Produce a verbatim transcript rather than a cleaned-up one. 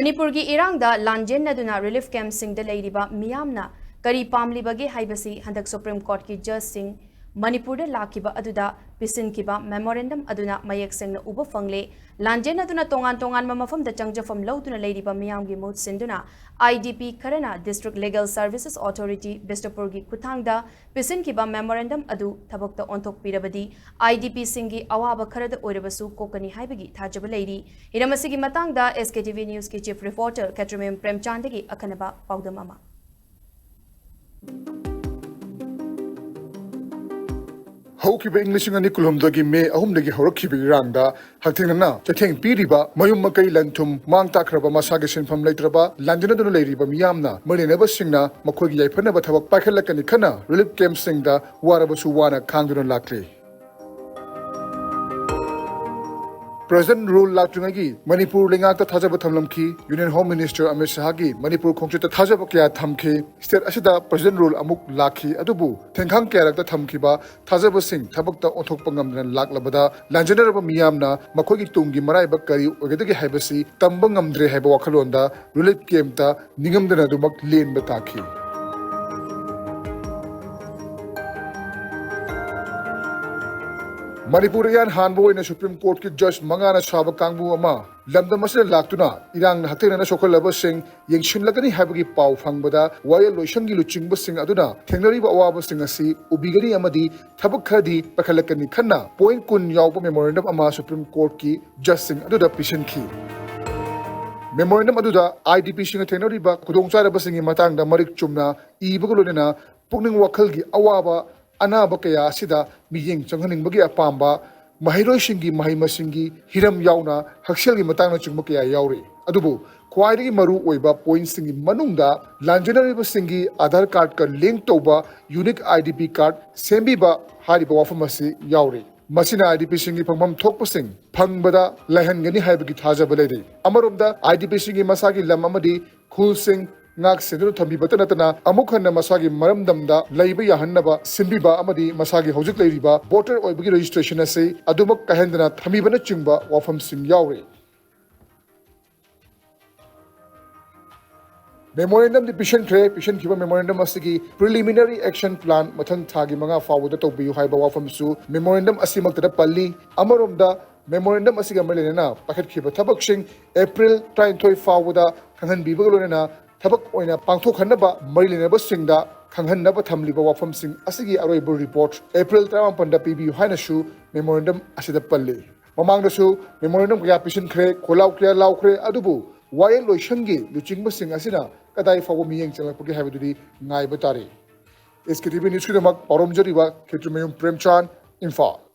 ꯃꯅꯤꯄꯨꯔꯒꯤ ꯏꯔꯥꯡꯗ ꯂꯥꯟꯖꯦꯟꯅꯗꯨꯅ ꯔꯤꯂꯤꯐ ꯀꯦꯝꯞꯁꯤꯡꯗ ꯂꯩꯔꯤꯕ ꯃꯤꯌꯥꯝꯅ ꯀꯔꯤ ꯄꯥꯝꯂꯤꯕꯒꯦ ꯍꯥꯏꯕꯁꯤ ꯍꯟꯗꯛ ꯁꯨꯄ꯭ꯔꯤꯝ ꯀꯣꯔꯠꯀꯤ ꯖꯖꯁꯤꯡ ꯃꯅꯤꯄꯨꯔꯗ ꯂꯥꯛꯈꯤꯕ ꯑꯗꯨꯗ ꯄꯤꯁꯤꯟꯈꯤꯕ ꯃꯦꯃꯣꯔꯦꯟꯗꯝ ꯑꯗꯨꯅ ꯃꯌꯦꯛ ꯁꯦꯡꯅ ꯎꯕ ꯐꯪꯂꯦ꯫ ꯂꯥꯟꯖꯦꯟꯅꯗꯨꯅ ꯇꯣꯉꯥꯟ ꯇꯣꯉꯥꯟꯕ ꯃꯐꯝꯗ ꯆꯪꯖꯐꯝ ꯂꯧꯗꯨꯅ ꯂꯩꯔꯤꯕ ꯃꯤꯌꯥꯝꯒꯤ ꯃꯍꯨꯠ ꯁꯤꯟꯗꯨꯅ IDP ꯈꯔꯅ District Legal Services Authority ꯕꯤꯁꯅꯨꯄꯨꯔꯒꯤ ꯈꯨꯠꯊꯥꯡꯗ ꯄꯤꯁꯤꯟꯈꯤꯕ ꯃꯦꯃꯣꯔꯦꯟꯗꯝ ꯑꯗꯨ ꯊꯕꯛꯇ ꯑꯣꯟꯊꯣꯛꯄꯤꯔꯕꯗꯤ IDPꯁꯤꯡꯒꯤ ꯑꯋꯥꯕ ꯈꯔꯗ ꯑꯣꯏꯔꯕꯁꯨ ꯀꯣꯛꯀꯅꯤ ꯍꯥꯏꯕꯒꯤ ꯊꯥꯖꯕ ꯂꯩꯔꯤ꯫ ꯍꯤꯔꯝ ꯑꯁꯤꯒꯤ ꯃꯇꯥꯡꯗ SKTV Newsꯀꯤ chief reporter ꯈꯦꯇ꯭ꯔꯤꯃꯌꯨꯝ ꯄ꯭ꯔꯦꯝꯆꯥꯟꯗꯒꯤ ꯑꯈꯟꯅꯕ ꯄꯥꯎꯗꯝ ꯑꯃ꯫ ꯍꯧꯈꯤꯕ ꯏꯪ ꯂꯤꯁꯤꯡ ꯑꯅꯤ ꯀꯨꯟꯍꯨꯝꯗꯣꯏꯒꯤ ꯃꯦ ꯑꯍꯨꯝꯗꯒꯤ ꯍꯧꯔꯛꯈꯤꯕ ꯏꯔꯥꯡꯗ ꯍꯛꯊꯦꯡꯅꯅ ꯆꯩꯊꯦꯡ ꯄꯤꯔꯤꯕ ꯃꯌꯨꯝ ꯃꯀꯩ ꯂꯟ ꯊꯨꯝ ꯃꯥꯡ ꯇꯥꯛꯈ꯭ꯔꯕ ꯃꯁꯥꯒꯤ ꯁꯤꯟꯐꯝ ꯂꯩꯇ꯭ꯔꯕ ꯂꯥꯟꯖꯦꯟꯅꯗꯨꯅ ꯂꯩꯔꯤꯕ ꯃꯤꯌꯥꯝꯅ ꯃꯔꯤ ꯂꯩꯅꯕꯁꯤꯡꯅ ꯃꯈꯣꯏꯒꯤ ꯌꯥꯏꯐꯅꯕ ꯊꯕꯛ ꯄꯥꯏꯈꯠꯂꯛꯀꯅꯤ ꯈꯟꯅ ꯔꯤꯂꯤꯐ ꯀꯦꯝꯞꯁꯤꯡꯗ ꯋꯥꯔꯕꯁꯨ ꯋꯥꯅ ꯈꯥꯡꯗꯨꯅ ꯂꯥꯛꯂꯤ꯫ ꯄ꯭ꯔꯦꯖꯦꯟꯠ ꯔꯨꯜ ꯂꯥꯛꯇ꯭ꯔꯤꯉꯩꯒꯤ ꯃꯅꯤꯄꯨꯔ ꯂꯩꯉꯥꯛꯇ ꯊꯥꯖꯕ ꯊꯝꯂꯝꯈꯤ꯫ ꯌꯨꯅꯤꯌꯟ ꯍꯣꯝ ꯃꯤꯅꯤꯁꯇꯔ ꯑꯃꯤꯠ ꯁꯍꯥꯒꯤ ꯃꯅꯤꯄꯨꯔ ꯈꯣꯡꯆꯠꯇ ꯊꯥꯖꯕ ꯀꯌꯥ ꯊꯝꯈꯤ꯫ ꯁ꯭ꯇꯦꯠ ꯑꯁꯤꯗ ꯄ꯭ꯔꯦꯖꯦꯟꯠ ꯔꯨꯜ ꯑꯃꯨꯛ ꯂꯥꯛꯈꯤ, ꯑꯗꯨꯕꯨ ꯊꯦꯡꯈꯥꯡ ꯀꯌꯥꯔꯛꯇ ꯊꯝꯈꯤꯕ ꯊꯥꯖꯕꯁꯤꯡ ꯊꯕꯛꯇ ꯑꯣꯟꯊꯣꯛꯄ ꯉꯝꯗꯅ ꯂꯥꯛꯂꯕꯗ ꯂꯥꯟꯖꯦꯟꯅꯔꯕ ꯃꯤꯌꯥꯝꯅ ꯃꯈꯣꯏꯒꯤ ꯇꯨꯡꯒꯤ ꯃꯔꯥꯏꯕꯛ ꯀꯔꯤ ꯑꯣꯏꯒꯗꯒꯦ ꯍꯥꯏꯕꯁꯤ ꯇꯝꯕ ꯉꯝꯗ꯭ꯔꯦ ꯍꯥꯏꯕ ꯋꯥꯈꯜꯂꯣꯟꯗ ꯔꯤꯂꯤꯐ ꯀꯦꯝꯞꯇ ꯅꯤꯡꯉꯝꯗꯅ ꯑꯗꯨꯃꯛ ꯂꯦꯟꯕ ꯇꯥꯈꯤ꯫ ꯃꯅꯤꯄꯨꯔ ꯏꯍꯥꯟ ꯍꯥꯟꯕ ꯑꯣꯏꯅ ꯁꯨꯄ꯭ꯔꯤꯝ ꯀꯣꯔꯠꯀꯤ ꯖꯖ ꯃꯉꯥꯅ ꯁꯥꯕ ꯀꯥꯡꯕꯨ ꯑꯃ ꯂꯝꯗꯝ ꯑꯁꯤꯗ ꯂꯥꯛꯇꯨꯅ ꯏꯔꯥꯡꯅ ꯍꯛꯊꯦꯡꯅꯅ ꯁꯣꯛꯍꯜꯂꯕꯁꯤꯡ ꯌꯦꯡꯁꯤꯜꯂꯒꯅꯤ ꯍꯥꯏꯕꯒꯤ ꯄꯥꯎ ꯐꯪꯕꯗ ꯋꯥꯌꯦꯜ ꯂꯣꯏꯁꯪꯒꯤ ꯂꯨꯆꯤꯡꯕꯁꯤꯡ ꯑꯗꯨꯅ ꯊꯦꯡꯅꯔꯤꯕ ꯑꯋꯥꯕꯁꯤꯡ ꯑꯁꯤ ꯎꯕꯤꯒꯅꯤ ꯑꯃꯗꯤ ꯊꯕꯛ ꯈꯔꯗꯤ ꯄꯥꯏꯈꯠꯂꯛꯀꯅꯤ ꯈꯟꯅ ꯄꯣꯏꯟꯠ ꯀꯨꯟ ꯌꯥꯎꯕ ꯃꯦꯃꯣꯔꯦꯟꯗꯝ ꯑꯃ ꯁꯨꯄ꯭ꯔꯤꯝ ꯀꯣꯔꯠꯀꯤ ꯖꯖꯁꯤꯡ ꯑꯗꯨꯗ ꯄꯤꯁꯤꯟꯈꯤ꯫ ꯃꯦꯃꯣꯔꯦꯟꯗꯝ ꯑꯗꯨꯗ IDPꯁꯤꯡꯅ ꯊꯦꯡꯅꯔꯤꯕ ꯈꯨꯗꯣꯡꯆꯥꯗꯕꯁꯤꯡꯒꯤ ꯃꯇꯥꯡꯗ ꯃꯔꯤꯛ ꯆꯨꯝꯅ ꯏꯕꯒ ꯂꯣꯏꯅꯅ ꯄꯨꯛꯅꯤꯡ ꯋꯥꯈꯜꯒꯤ ꯑꯋꯥꯕ ꯑꯅꯥꯕ ꯀꯌꯥ ꯑꯁꯤꯗ ꯃꯤꯠꯌꯦꯡ ꯆꯪꯍꯟꯅꯤꯡꯕꯒꯤ ꯑꯄꯥꯝꯕ, ꯃꯍꯩꯔꯣꯏꯁꯤꯡꯒꯤ ꯃꯍꯩ ꯃꯁꯤꯡꯒꯤ ꯍꯤꯔꯝ ꯌꯥꯎꯅ ꯍꯛꯁꯦꯜꯒꯤ ꯃꯇꯥꯡꯅꯆꯤꯡꯕ ꯀꯌꯥ ꯌꯥꯎꯔꯤ꯫ ꯑꯗꯨꯕꯨ ꯈ꯭ꯋꯥꯏꯗꯒꯤ ꯃꯔꯨ ꯑꯣꯏꯕ ꯄꯣꯏꯟꯠꯁꯤꯡꯒꯤ ꯃꯅꯨꯡꯗ ꯂꯥꯟꯖꯦꯟꯅꯔꯤꯕꯁꯤꯡꯒꯤ ꯑꯥꯙꯥꯔ ꯀꯥꯔꯗꯀ ꯂꯤꯡꯛ ꯇꯧꯕ ꯌꯨꯅꯤꯛ IDP ꯀꯥꯔꯗ ꯁꯦꯝꯕꯤꯕ ꯍꯥꯏꯔꯤꯕ ꯋꯥꯐꯝ ꯑꯁꯤ ꯌꯥꯎꯔꯤ꯫ ꯃꯁꯤꯅ IDPꯁꯤꯡꯒꯤ ꯐꯪꯐꯝ ꯊꯣꯛꯄꯁꯤꯡ ꯐꯪꯕꯗ ꯂꯥꯏꯍꯟꯒꯅꯤ ꯍꯥꯏꯕꯒꯤ ꯊꯥꯖꯕ ꯂꯩꯔꯤ꯫ ꯑꯃꯔꯣꯝꯗ IDPꯁꯤꯡꯒꯤ ꯃꯁꯥꯒꯤ ꯂꯝ ꯑꯃꯗꯤ ꯈꯨꯜꯁꯤꯡ ꯉꯥꯛ ꯁꯦꯟꯗꯨꯅ ꯊꯝꯕꯤꯕꯇ ꯅꯠꯇꯅ ꯑꯃꯨꯛ ꯍꯟꯅ ꯃꯁꯥꯒꯤ ꯃꯔꯝꯗꯝꯗ ꯂꯩꯕ ꯌꯥꯍꯟꯅꯕ ꯁꯤꯟꯕꯤꯕ ꯑꯃꯗꯤ ꯃꯁꯥꯒꯤ ꯍꯧꯖꯤꯛ ꯂꯩꯔꯤꯕ ꯚꯣꯇꯔ ꯑꯣꯏꯕꯒꯤ ꯔꯦꯖꯤꯁꯇ꯭ꯔꯦꯁꯟ ꯑꯁꯤ ꯑꯗꯨꯃꯛ ꯀꯥꯏꯍꯟꯗꯅ ꯊꯝꯕꯤꯕꯅꯆꯤꯡꯕ ꯋꯥꯐꯝꯁꯤꯡ ꯌꯥꯎꯔꯤ꯫ Memorandumꯗꯤ ꯄꯤꯁꯤꯟꯈ꯭ꯔꯦ꯫ ꯄꯤꯁꯤꯟꯈꯤꯕ memorandum ꯑꯁꯤꯒꯤ preliminary action plan ꯃꯊꯪ ꯊꯥꯒꯤ ꯃꯉꯥ ꯐꯥꯎꯕꯗ ꯇꯧꯕꯤꯌꯨ ꯍꯥꯏꯕ ꯋꯥꯐꯝꯁꯨ memorandum ꯑꯁꯤꯃꯛꯇꯗ ꯄꯜꯂꯤ꯫ ꯑꯃꯔꯣꯝꯗ memorandum ꯑꯁꯤꯒ ꯃꯔꯤ ꯂꯩꯅꯅ ꯄꯥꯏꯈꯠꯈꯤꯕ ꯊꯕꯛꯁꯤꯡ April ꯇꯔꯥꯅꯤꯊꯣꯏ ꯐꯥꯎꯕꯗ ꯈꯪꯍꯟꯕꯤꯕꯒ ꯂꯣꯏꯅꯅ ꯊꯕꯛ ꯑꯣꯏꯅ ꯄꯥꯡꯊꯣꯛꯍꯟꯅꯕ ꯃꯔꯤ ꯂꯩꯅꯕꯁꯤꯡꯗ ꯈꯪꯍꯟꯅꯕ ꯊꯝꯂꯤꯕ ꯋꯥꯐꯝꯁꯤꯡ ꯑꯁꯤꯒꯤ ꯑꯔꯣꯏꯕ report April ꯇꯔꯥꯃꯥꯄꯟꯗ ꯄꯤꯕꯤꯌꯨ ꯍꯥꯏꯅꯁꯨ memorandum ꯑꯁꯤꯗ ꯄꯜꯂꯤ꯫ ꯃꯃꯥꯡꯗꯁꯨ memorandum ꯀꯌꯥ ꯄꯤꯁꯤꯟꯈ꯭ꯔꯦ, ꯈꯣꯜꯂꯥꯎ ꯀꯌꯥ ꯂꯥꯎꯈ꯭ꯔꯦ, ꯑꯗꯨꯕꯨ ꯋꯥꯌꯦꯜ ꯂꯣꯏꯁꯪꯒꯤ ꯂꯨꯆꯤꯡꯕꯁꯤꯡ ꯑꯁꯤꯅ ꯀꯗꯥꯏ ꯐꯥꯎꯕ ꯃꯤꯠꯌꯦꯡ ꯆꯪꯂꯛꯄꯒꯦ ꯍꯥꯏꯕꯗꯨꯗꯤ ꯉꯥꯏꯕ ꯇꯥꯔꯤ꯫ SKTV Newsꯀꯤꯗꯃꯛ ꯄꯥꯎꯔꯝꯖꯔꯤꯕ ꯈꯦꯇ꯭ꯔꯤꯃꯌꯨꯝ ꯄ꯭ꯔꯦꯝꯆꯥꯟ, ꯏꯝꯐꯥꯜ꯫